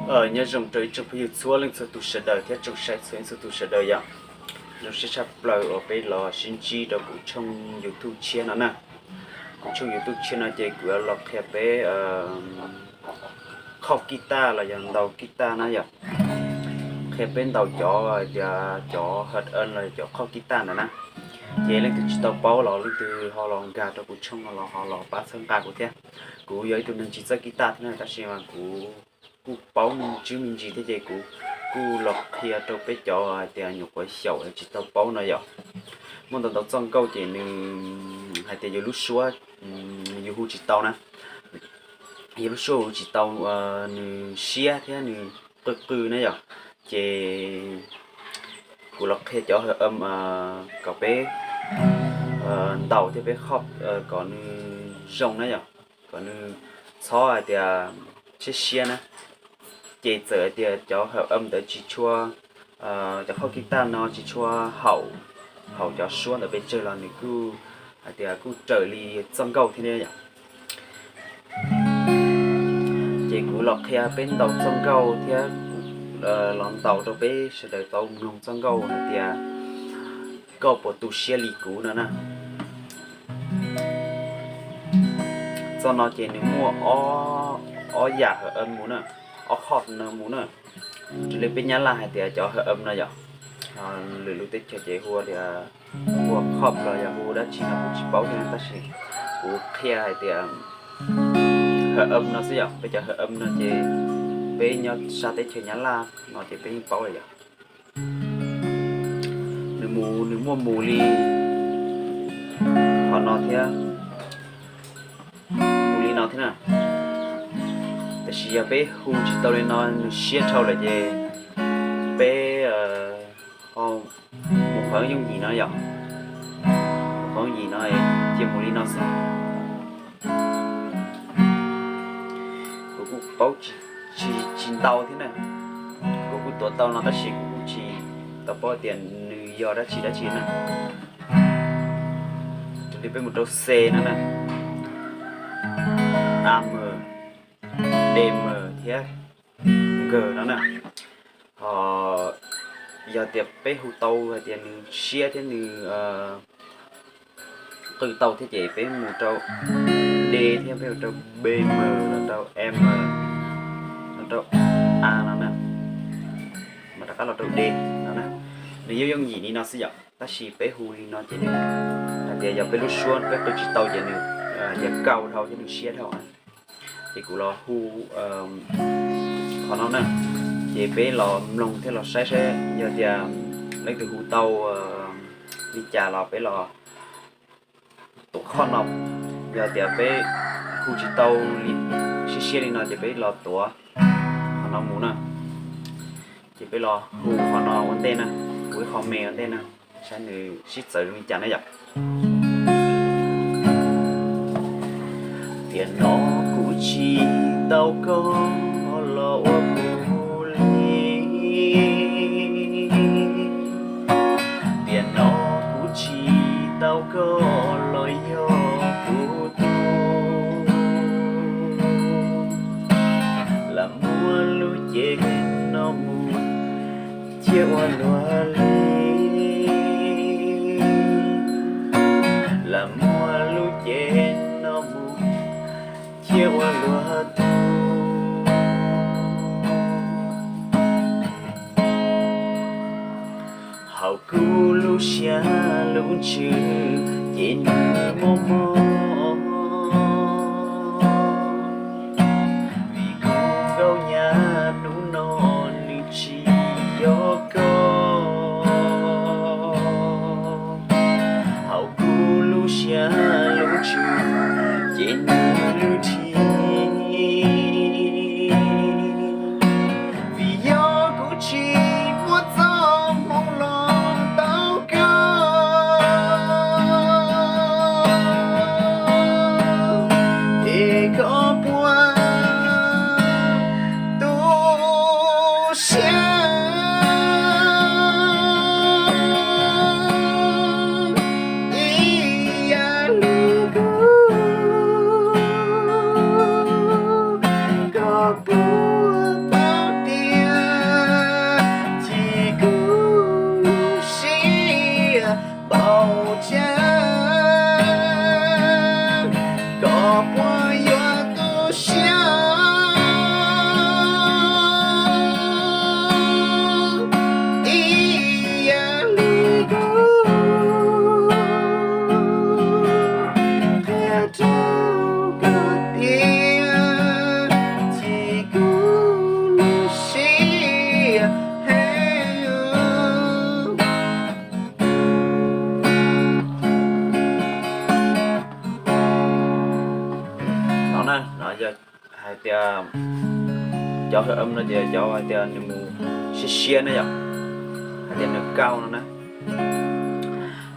Nyob zoo rau ib tsoom phooj ywg txhua leej txhua tus sawv daws thiab tsoom saib txhua leej txhua tus sawv daws yom. Zoo siab tshaj plaws uas peb los sib ntsib rau kuv tshooj YouTube tshiab no na. Kuv tshooj YouTube tshiab no ces kuv yuav los qhia peb qhoj kib taj los yog ntaus kib taj na yom. Qhia peb ntaus cov hais tias cov hawm âm los yog cov qhoj kib taj ntawd na. Ces leej twg tsis tau paub los leej twg ho los nkag rau kuv tshooj no los ho los pab txhawb nqa kuv thiab. Kuv yog ib tug neeg tsis txawj kib taj thiab na, tab sis mas kuv kuj paub me ntsis me ntsis thiab ces kuv kuj los qhia rau peb cov hais tias nyuam qhuav xyaum tsis tau paub no yom. Muaj ntau ntau txoj nkauj ces nws hais tias yus lub suab, yus hu tsis tau na, yus lub suab hu tsis tau, nws siab thiab nws qw qw na yom. Ces kuv los qhia cov hawm âm kom peb ntaus thiab peb qhoj kom nws zoo na yom, kom nws txhob hais tias siab siab na. Ces txawm hais tias cov hawm âm ntawd tsis tshua, cov qhoj kib taj no tsis tshua haum, haum cov suab ntawd pes tsawg los nws kuj hais tias kuj raws li txoj nkauj thiab ne yom. Ces kuv los qhia peb ntaus txoj nkauj thiab los ntaus rau peb sawv daws tau mloog txoj nkauj hais tias koj puas tu siab li kuv no na. Txoj no ces nws muaj ob yam hawm âm mus na, ob qhoj no mus na. Raws li peb Nyab Laj hais tias cov hawm âm no yom, lwm lub teb chaws ces hu tias hu qhoj los yog hu dab tsi no kuv tsis paub thiab tab sis kuv qhia hais tias hawm âm no xwb yom. Peb cov hawm âm no ces peb nyob sab teb chaws Nyab Laj no ces peb yeej paub lawm yom. Nws mus, nws muaj mus li qhov no thiab, mus li no thiab na. Tiam sis yog peb hu tsis tau li no nws siab dhau lawm ces peb ho mus qhov yooj yim no yom, mus qhov yooj yim no cia mus li no xwb. Kuv kuj paub tsis, tsis ntau thiab na. Kuv kuj tuav tau no tab sis kuv kuj tsis tau paub tias nws yog dab tsi dab tsi na. Raws li peb mus rau C no na, A M, D M thiab G no na. Ho yog tias peb hu tau hais tias nws siab thiab nws qw tau thiab ces peb mus rau D thiab peb mus rau B M los rau M los rau A no na, mas rov qab los rau D no na. Nws yooj yooj yim li no xwb yom, tab sis peb hu li no ces nws hais tias yog peb lub suab peb qw tsis tau ces nws hais tias kau dhau thiab nws siab dhau. Ces kuv los hu qhov no na, ces peb los mloog thiab los saib saib yog tias leej twg hu tau li cas los peb los tuav qhoj no. Yog tias peb hu tsis tau li, siab siab li no ces peb los tuav qhov no mus na. Ces peb los hu qhov no ua ntej na, hu ib qho me ua ntej na, saib nws sib txawv zoo li cas na yom. Tiam no kuv tsis tau koj los ua kuv li. Tiam no kuv tsis tau koj los yog kuv tug. Lam muab lub cev no mus cia ua luag li. Lam muab lub cev no mus cia ua luag tug. Hauv kuv lub siab lub ntsws ces nws mob mob. Vim kuv nkauj nyab hnub no nws tsis yog koj. Hauv kuv lub siab lub ntsws ces nws lwj thi. Vim yog kuv tsis muaj txoj hmoo los tau koj. No yog hais tias cov hợp âm no ces cov hais tias nws mus siab siab na yom, hais tias nws cao no na,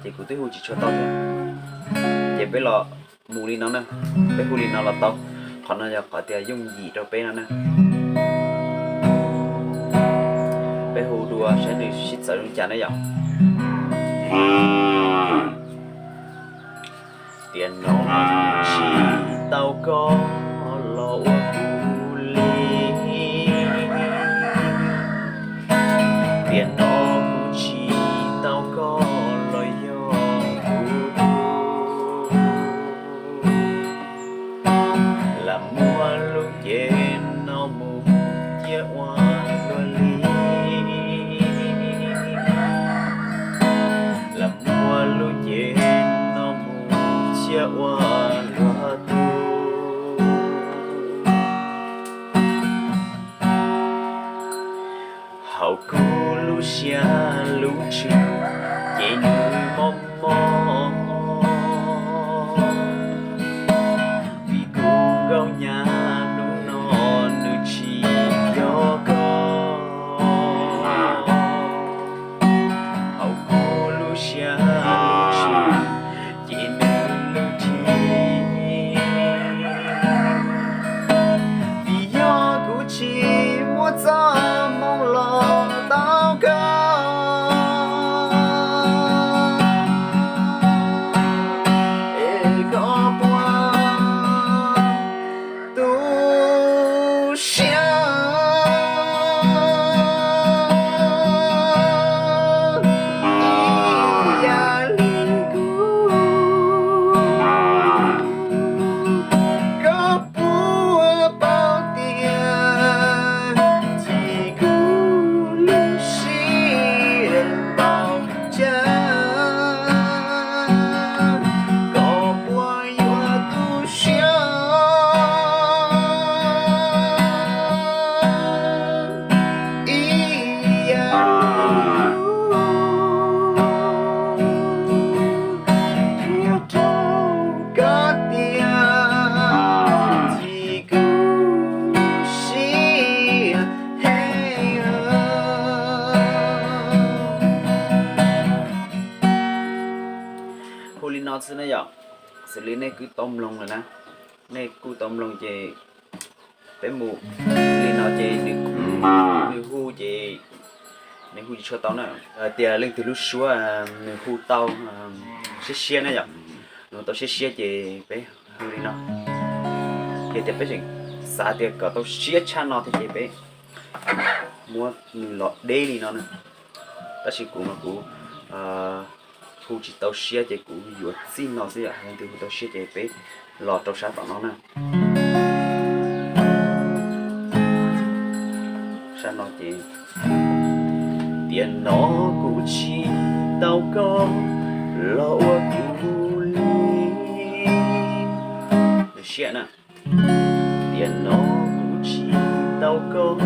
ces kuv twb hu tsis tshua tau thiab. Ces peb los mus li no na, peb hu li no los tau. Qhov no yog qhov tias yooj yim rau peb no na. Peb hu dua saib nws sib txawv zoo cas na yom. Tiam no tsis tau koj los ua kuv li, tiam no kuv tsis tau koj los yog kuv tug. Lam muab lub cev no mus cia ua luag li, lam muab lub cev no mus cia ua luag tug. Hauv kuv lub siab lub ntsws ces nws mob mob, vim kuv nkauj nyab hnub no nws tsis yog koj. Hauv kuv lub siab lub ntsws ces nws lwj thi, vim yog kuv tsis muab txoj hmoo los tau koj. Es koj puas tu siab ib yam li kuv? Koj puas paub tias txij kuv lub siab npaum cas, koj puas yuav tu siab ib yam li kuv? Qhia rau koj tias txij kuv lub siab heev. Hu li no xwb na yom, xws li nej kuj tau mloog lawm na, nej kuj tau mloog ces peb mus li no ces nws hu ces nws hu tsis tshua tau na. Tias leej twg lub suab nws hu tau siab siab na yom, nws hu tau siab siab ces peb hu li no. Ces tias peb tseem xav tias kom tau siab tshaj no thiab ces peb muab nws los deb li no na. Tab sis kuv mas kuv hu tsis tau siab ces kuv yuav txij no xwb yom, leej twg hu tau siab ces peb los rau sab tom no na. Sab no ces tiam no kuv tsis tau koj los ua kuv li. Siab na. Tiam no kuv tsis tau koj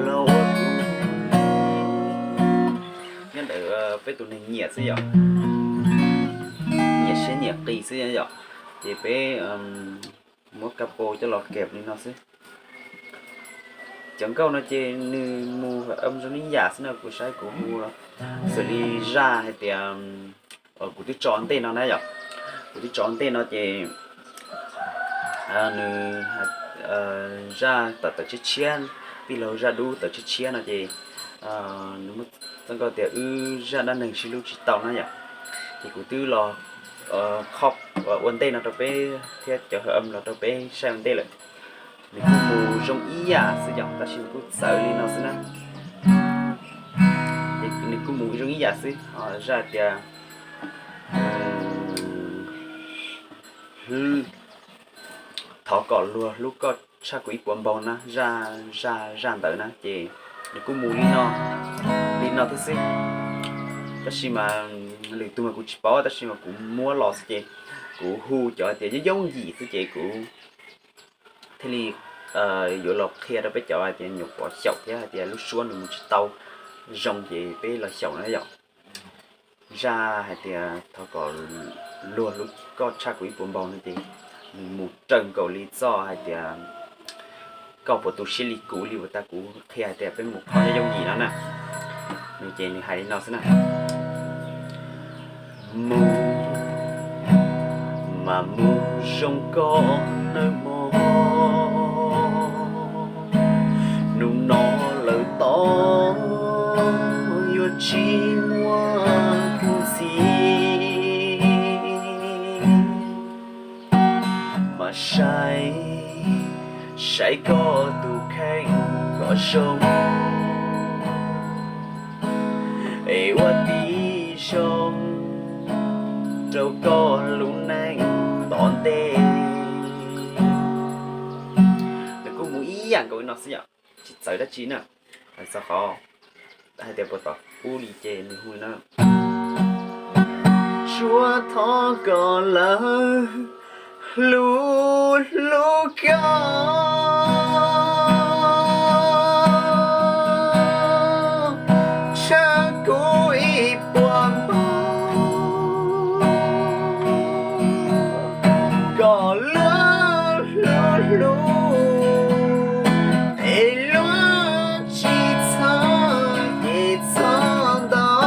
los ua kuv li. Nyob ntawm peb tus neeg nyiam xwb yom, nyiam siab nyiam qis xwb yom, ces peb muab kapo coj los keb li no xwb. Cov nkauj no ces nws mus hợp âm zoo li ib yam xwb no, kuv saib kuv hu xws li zaj hais tias kuv twb tso ntej no na yom, kuv twb tso ntej no ces nws zaj tawm tawm tshiab tshiab, tij laug zaj dub tawm tshiab tshiab no ces nws muab txoj nkauj tias wb zaj dab neeg sib hlub tsis tau na yom. Ces kuv twb los ua ntej no rau peb thiab cov hợp âm los rau peb saib ua ntej lawm. Nws kuj mus zoo ib yam xwb yom, tab sis nws kuj txawv li no xwb na. Ces nws kuj mus zoo ib yam xwb, zaj tias thov kom luag hlub koj tshaj kuv ib puas npaug na, zaj, zaj, zaj ntawd na, ces nws kuj mus li no, li no thiab xwb. Tab sis mas lwm tus mas kuv tsis paub, tab sis mas kuv muab los xwb ces kuv hu cov tias yooj yooj yim xwb ces kuv thiaj li yuav los qhia rau peb cov hais tias nyuam qhuav xyaum thiab hais tias lub suab nws mus tsis tau zoo ces peb los xyaum na yom. Zaj hais tias thov kom luag hlub koj tshaj kuv ib puas npaug no ces mus raws nkaus li txoj hais tias koj puas tu siab li kuv li uas tag kuv qhia hais tias peb mus khob nyob yooj yim no na. Nws ces nws hais li no xwb na: Mus mas mus zoo koj nawb mog, hnub no lawm tod yuav tsis muaj tus txiv, mas saib, saib koj tus kheej kom zoo, es ua tib zoo rau koj lub neej tom ntej. Nws kuj mus ib yam nkaus li no xwb yom, tsis txawv dab tsi na. Txog qhov hais tias puas tom qub li ces nws hu li no: Tsuav thov kom lawv hlub hlub koj, tshaj kuv ib puas hmo, kom luag hlub hlub es luag tsis txhob ces txhob ntau.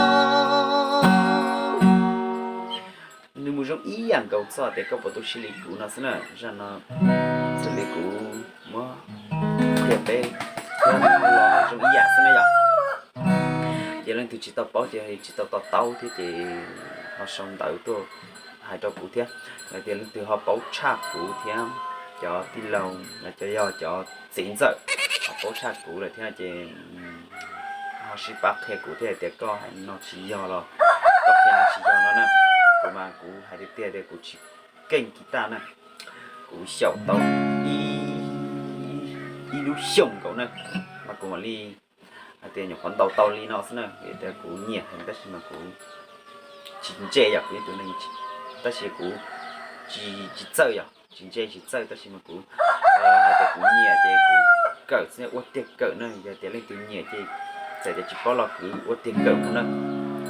Nws mus zoo ib yam nkaus txog tias koj puas tu siab li kuv no xwb na. Zaj no txawm li kuv muab qhia peb los zoo ib yam xwb na yom. Ces leej twg tsis tau paub ces tsis tau to taub thiab ces ho sau ntawv tuaj hais rau kuv thiab. Hais tias leej twg ho paub tshaj kuv thiab cov tij laug los cov yog cov txiv ntxawm ho paub tshaj kuv lawm thiab ces ho sib pab qhia kuv thiab hais tias koj hais no tsis yog los koj qhia no tsis yog no na. Kuv mas kuv hais tiag tiag tias kuv tsis keej kiv taj na. Kuv xyaum tau ib lub xyoos nkaus na, mas kuv mam li hais tias nyuam qhuav ntaus tau li no xwb na, vim tias kuv nyiam heev tab sis mas kuv tsis ntse yom, kuv yog tus neeg tab sis kuv tsis txawj yom, tsis ntse tsis txawj tab sis mas kuv hais tias kuv nyiam ces kuv kawm xwb, ua tiag kawm na. Yog tias leej twg nyiam ces txawm tias tsis paub los kuv ua tiag kawm no na.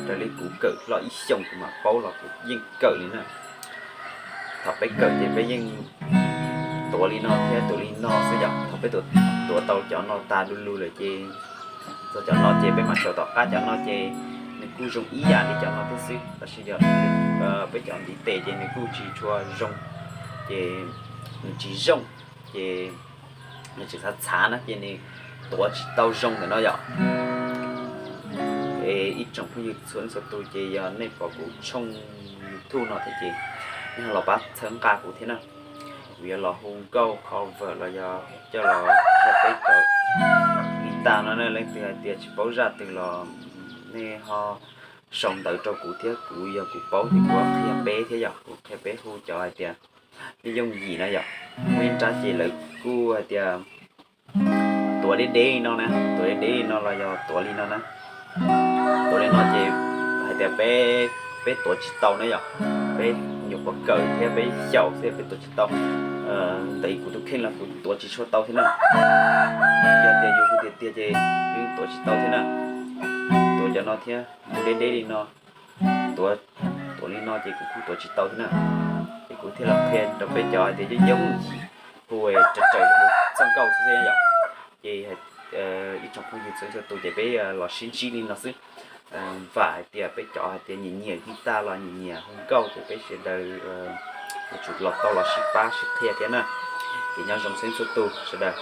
Raws li kuv kawm los ib xyoos kuv mam paub los kuv yeej kawm li na. Thaum peb kawm ces peb yeej tuav li no thiab tuav li no xwb yom. Thaum peb tuav tau cov no tas du lug lawm ces txog cov no ces peb mam xyaum tom qab cov no ces nws kuj zoo ib yam li cov no thiab xwb tab sis yog peb cov ntiv tes ces nws kuj tsis tshua zoo, ces nws tsis zoo, ces nws tsis txhav txhav na ces nws tuav tsis tau zoo ntawm no yom. Es ib tsoom phooj ywg txhua leej txhua tus ces yog nej pom kuv tshooj YouTube no thiab ces nej ho los pab txhawb nqa kuv thiab na. Kuv yuav los hu nkauj cover los yog coj los qhia peb cov guitar no na. Leej twg hais tias tsis paub zaj twg los nej ho sau ntawv rau kuv thiab kuv yog kuv paub ces kuv qhia peb thiab yom, kuv qhia peb hu cov hais tias yooj yim na yom. Muaj ib nrab ces lawv kuj hais tias tuav deb deb li no na, tuav deb deb li no los yog tuav li no na. Tuav li no ces hais tias peb, peb tuav tsis tau na yom. Peb nyuam qhuav kawm thiab peb xyaum xwb peb tuav tsis tau. Ntawm kuv tus kheej los kuv tuav tsis tshua tau thiab na. Yog tias yus hu tiag tiag ces yeej tuav tsis tau thiab na. Tuav cov no thiab mus deb deb li no, tuav, tuav li no ces kuv kuj tuav tsis tau thiab na. Ces kuv thiaj los qhia rau peb cov hais tias yooj yooj yim hu raws raws txoj nkauj xwb xwb yom. Ces ib tsoom phooj ywg txhua txhua tus ces peb los sib ntsib li no xwb. Vam hais tias peb cov hais tias nyiam nyiam guitar los nyiam nyiam hu nkauj ces peb sawv daws yuav tsum los tau los sib pab sib qhia thiab na. Ces nyob zoo xeeb txhua tus sawv daws.